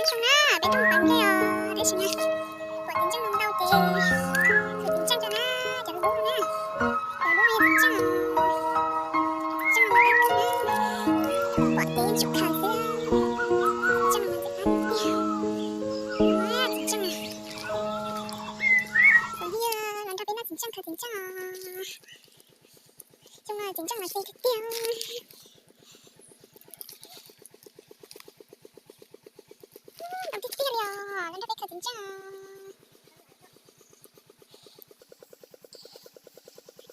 Zoo na, peb tuaj mus pab nplej os, tab sis na, pom txiv ntseej no ntau ces, tus txiv ntseej rau na, cov dub dub no na, cov dub no yog txiv ntseej, txiv ntseej no mas dab kawg na, pom ces yeej tsis khaws xwb, txiv ntseej no mas txiv ntseej, txiv ntseej, los nrog peb noj txiv ntseej, khaws txiv ntseej os. Xyoo no txiv ntseej mas xiav tiag tiag. Ntau tiag tiag li os, los nrog peb khaws txiv ntseej os.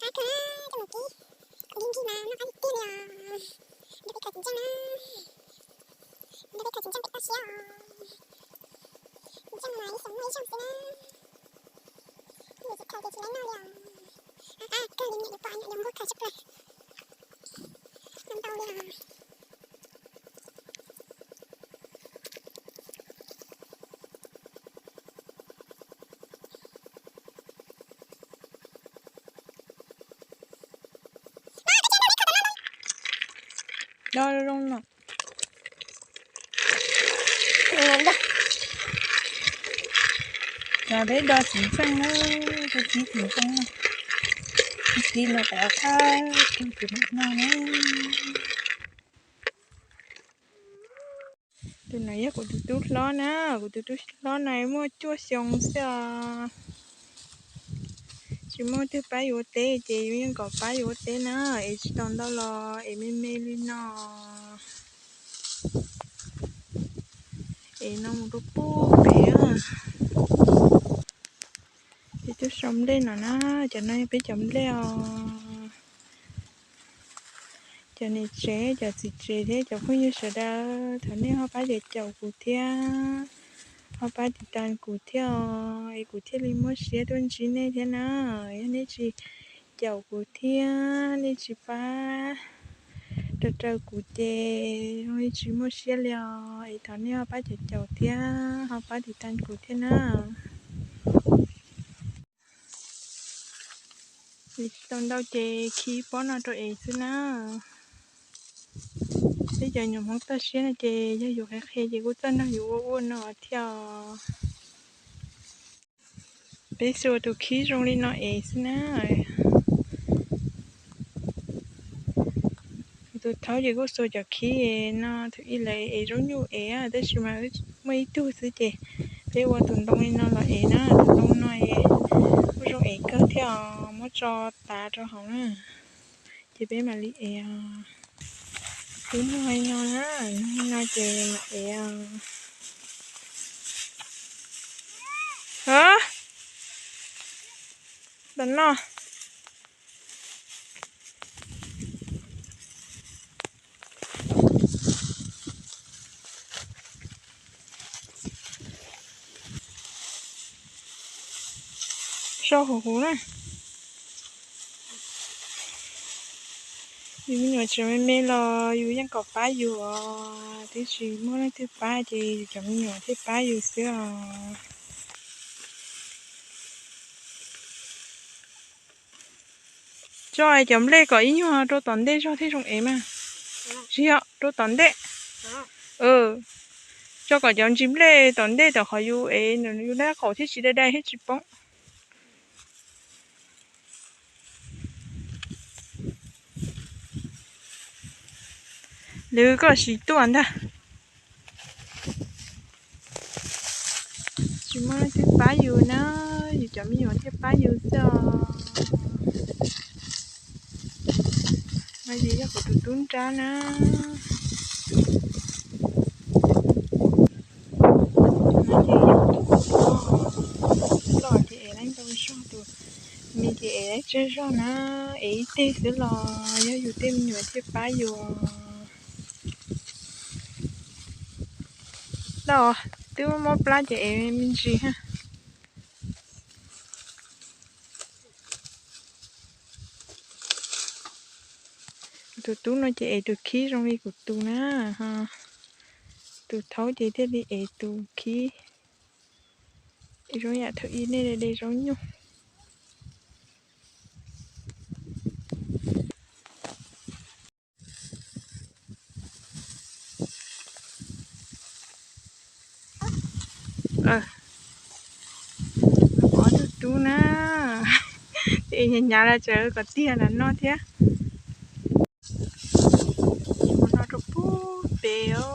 Qab kawg, coj mus kib, qhov nkig nkig mas noj qab tiag tiag li os. Nrog peb khaws txiv ntseej na, nrog peb khaws txiv ntseej pem toj siab os. Txiv ntseej mas ib xyoos noj ib zaug xwb na. Ib tsis khaws ces tsis laib noj li os. Qab kawg li, niam yuav pom niam yuav nquag khaws tshaj plaws. Ntau ntau li os. Do zoo no. Cov peb do txiv ntseej na, tus txiv txiv ntseej na, tus txiv no peb qab tus txiv no na. Tus no yog kuv tus tub hlob na, kuv tus tub hlob no muaj cuaj xyoo xwb os. Tsis muaj twg pab yus ua teb ces yus yeej kom pab yus ua teb na, es tsis tau ntau los es me me li no. Es no mus rau pub pem. Peb twb sau nplej no na, cov no yog peb cov nplej os. Cov niam tsev, cov txiv tsev thiab cov phooj ywg sawv daws, thov nej ho pab caum caum kuv thiab, ho pab tiv tas kuv thiab os, es kuv thiaj li muaj siab tuaj ntsib nej thiab na. Yog nej tsis caum kuv thiab nej tsis pab raws raws kuv ces zoo li tsis muaj siab li os. Es thov nej ho pab caum caum thiab ho pab tiv tas kuv thiab na. Tsis tau ntau ces khi pob no rau es xwb na. Peb cov nyuam Hmoob toj siab no ces yog yus qhia qhia ces kuj txawj nrog yus ua ua no thiab os. Peb xuas tus khib zoo li no es xwb na. Tus thaub ces kuj xuas cov khib no thaum ub lawv es zaub nyuj es, tab sis mas muaj ib tug xwb ces peb ua tus ntoo li no los es na, tus ntoo no kuj zoo es kawg thiab os, muab tso tav rau hauv na, ces peb mam li es os. Twb nug li no na, nug li no ces mam es os. Ntawm no. Sau hauv huv na. Yus me nyuam tseem me me los yus yeej kom pab yus os, twb tsis muaj leej twg pab ces yus cov me nyuam thiaj pab yus xwb os. Tso cov nplej kom ib nyuag rau tom ntej zog thiaj zoo ev mas. Tsis yog rau tom ntej. Tso kom cov ntsis nplej tom ntej tom qhov yus ev yus lab qaum thiaj tsis dai dai thiab tsis poob. Lwm koj sim tuaj ntag. Tsis muaj leej twg pab yus na, yus cov me nyuam thiaj pab yus xwb os. No ces yog kuv tus tub nrab na. No ces yog kuv tus tub loj ces ev leej ntau zog, tus me ces ev leej tsawg zog na, ev ib teg xwb los yog yus tej me nyuam thiaj pab yus. Loj, twb mob plab ces ev me ntsis ha. Kuv tus tub no ces ev tus khib zoo li kuv tus na, tus thaub ces thiaj li ev tus khib zoo yam thaum ub nej de zaub nyuj. Ob tug rub na, hnyav hnyav los tseem kom tiag nram no thiab. Mus no rau pub pem os.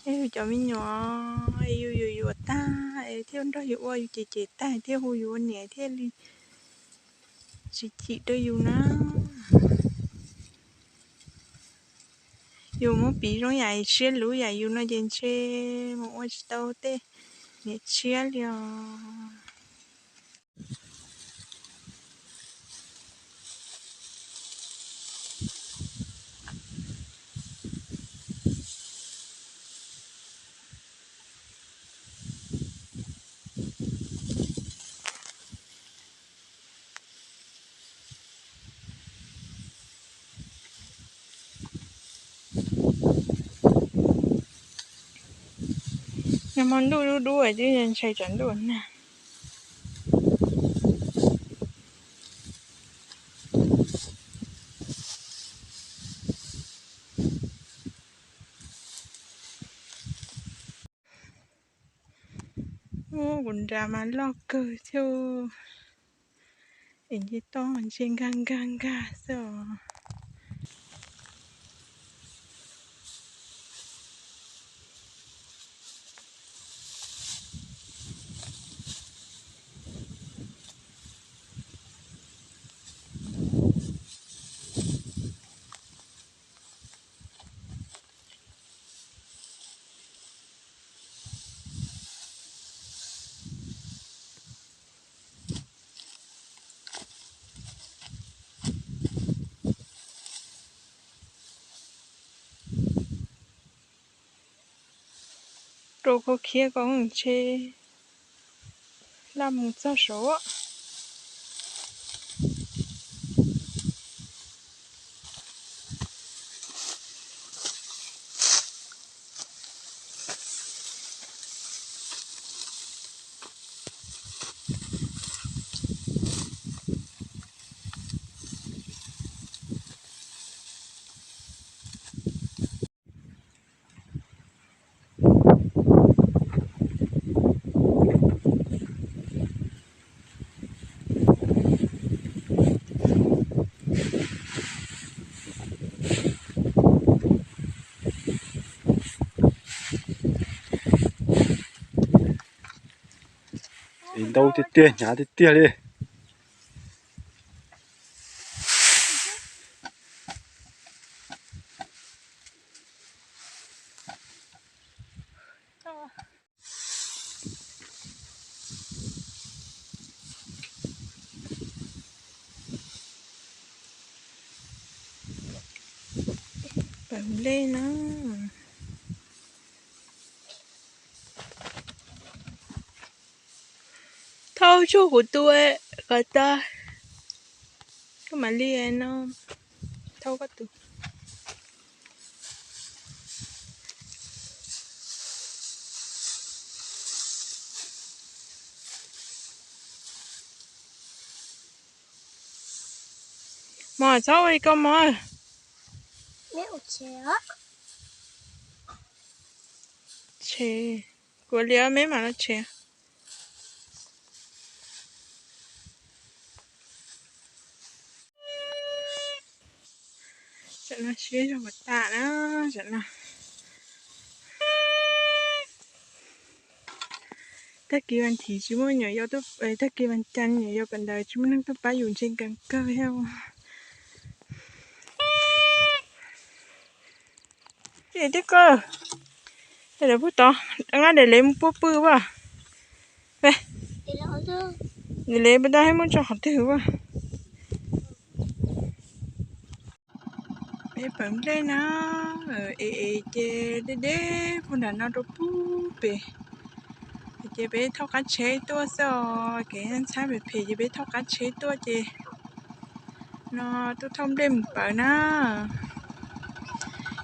Es yus cov me nyuam es yus yuav yuav tag es thiaj nrog yus ua, yus cem cem tag thiaj hu yus ua niam thiaj li tsis chim rau yus na. Yus muab piv zoo yam siab luv yam yus no ces ntshe mus ua tsis tau tej niam tshiab li os. Nag hmo ntuj dub dub twb ntshai tsam ntuj nag. Kuv nrad mas loj kawg thiab. Es nce toj ntshe nkag nkag nkag xwb os. Rau khau khiab ko ntshe laj mus txog saud. Ntau tiag tiag, hnyav tiag tiag li. Pawg nplej na. Thauj tsuag kuv tus kom tag, koj mam li no thauj koj tus. Mos, txhob ua li ko mos. Tshem, kuv li meb mam los tshem. Tam no siab zog puas tas na, tam no. Tag kis vas thiv tsis muaj nyuam yaus, tag kis vas cas nyuam yaus kawm ntawv tsis muaj neeg tuaj pab yus ntshe nkees kawg thiab. Tib ko, lawv pub tod, nqa daim lev mus puab pw as. Daim lev puas tau, muab tso qhov twg as. Peb pawg nplej na, es es ces deb deb puag nram no rau pub pem. Ces peb thauj qab tsheb tuaj xwb os, kev ntxhab phem phem ces peb thauj qab tsheb tuaj ces no tuaj thauj nplej mus pawg na.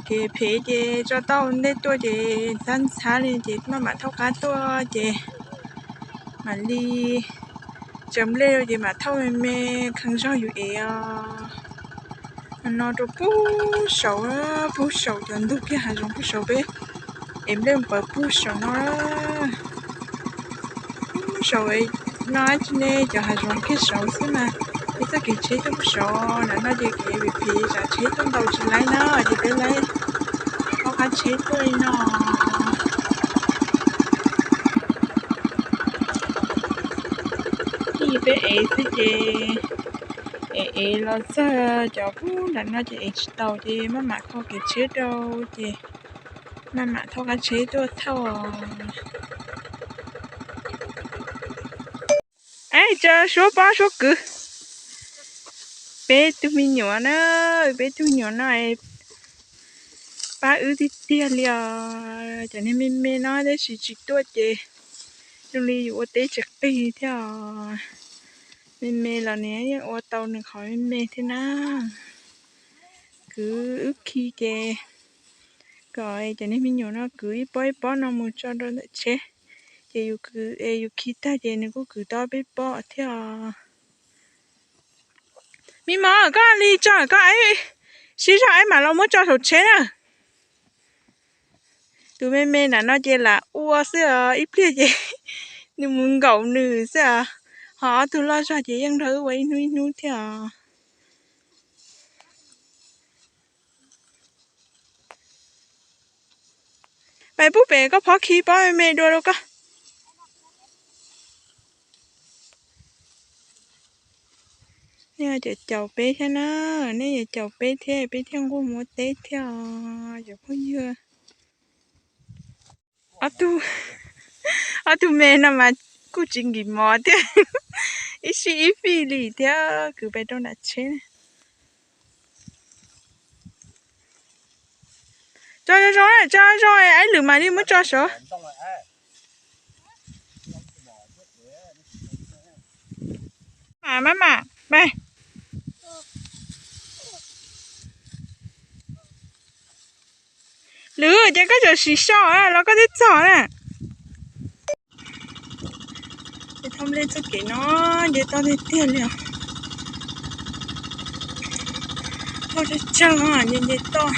Kev phem ces tso tau ntej tuaj ces ntxhab ntxhab li ces maj mam thauj qab tuaj ces mam li tsaws nplej ces mam thauj me me kheev zog yus ev os. No rau pug saum, pug saum cov ntug kiag hav zoov pug saum peb, es nplej pawv pug saum no. Pug saum no tsis ne, cov hav zoov kiag saud xwb mas. Peb txoj kev tsheb tuaj pug saud, nram no ces kev phem phem tsam tsheb tuaj ntau tsis laib na, ces peb laib thaub qab tsheb tuaj li no. Peb ev xwb ces ev ev los txog cov pug nram no ces ev tsis taus ces maj mam kho kev tsheb rau ces maj mam thaub qab tsheb tuaj thauj. Ib tsoom suab pob suab kwv, peb tug me nyuam na, peb tug me nyuam no pab wb tiag tiag li os. Cov niag me me no tab sis tsis tuaj ces zoo li yus ua teb tsis qig thiab os. Me me los nws yeej ua tau nws qhov me me thiab na. Kwv wb khi ces kom cov niag me nyuam no kwv ib pob ib pob no mus tso rau ntawm tsheb, ces yus kwv es yus khi tag ces nws kuj kwv tau peb pob thiab os. Me mos, koj li tso koj, sib zog ib mam los muab tso saum tsheb na. Tus me me nram no ces lam ua xwb os, ib pliag ces nws mus nkaum nws xwb os. Ho ob tug loj zog ces yeej nrog wb ua ib hnub ib hnub thiab os. Pais pub pem koj phob khi pob me me dua rau koj. Nej caum caum peb thiab na, nej yuav caum peb thiab peb thiaj nquag mus ua teb thiab os cov phooj ywg. Ob tug, ob tug me no mas kuj tsis nkim mov thiab, ib sij ib fij li thiab kwv pais rau nram tsheb. Tso zoo zoo, tso zoo, ib lwm mam li muab tso saud. Maj mam, lwm ces koj tseem sim so los koj twb txog na. Thauj nplej txoj kev no nce toj tiag tiag li os. Thauj tsawg tsawg nce nce toj.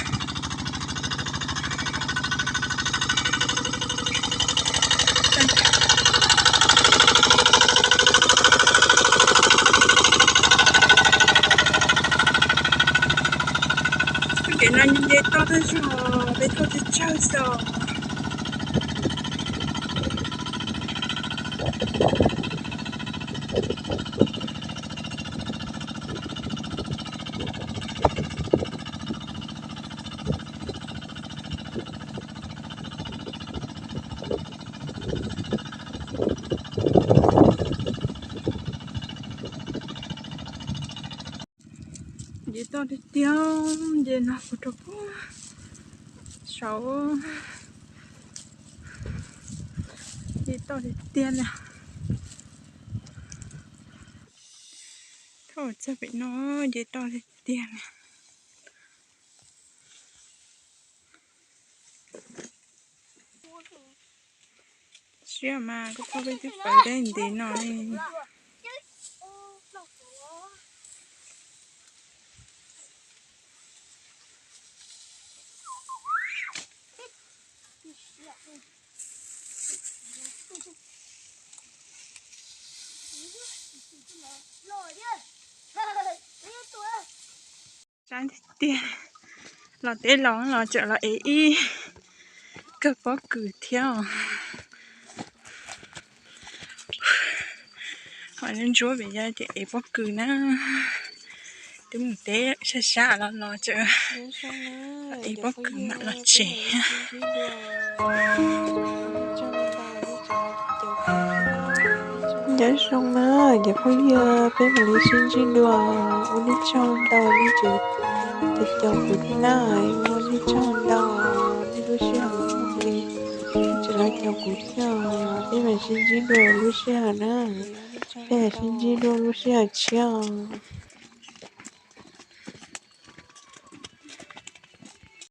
Txoj kev no nce nce toj tag zog, peb thauj tsawg tsawg xwb os. Nce toj tiag tiag, nce no puag rau puag saud. Nce toj tiag tiag li. Thauj txog pem no nce toj tiag tiag li. Siab mas koj phob peb twb pawv deb ntev no li. Sab tiag tiag, los teb los los tseem los ev ib kawm pob kws thiab os. Ho ntsuab pem yog ces ev pob kws na. Twb mus teb sab sab los los tseem ev pob kws mam los tsev. Nyob zoo na cov phooj ywg, peb mam li sib ntsib dua, ua nej tsaug ntau nej tseem caum kuv thiab na, ua nej tsaug ntau, nej lub sij hawm muaj li tseem los caum kuv thiab, peb mam sib ntsib dua lub sij hawm na, peb mam sib ntsib dua lub sij hawm tshiab os.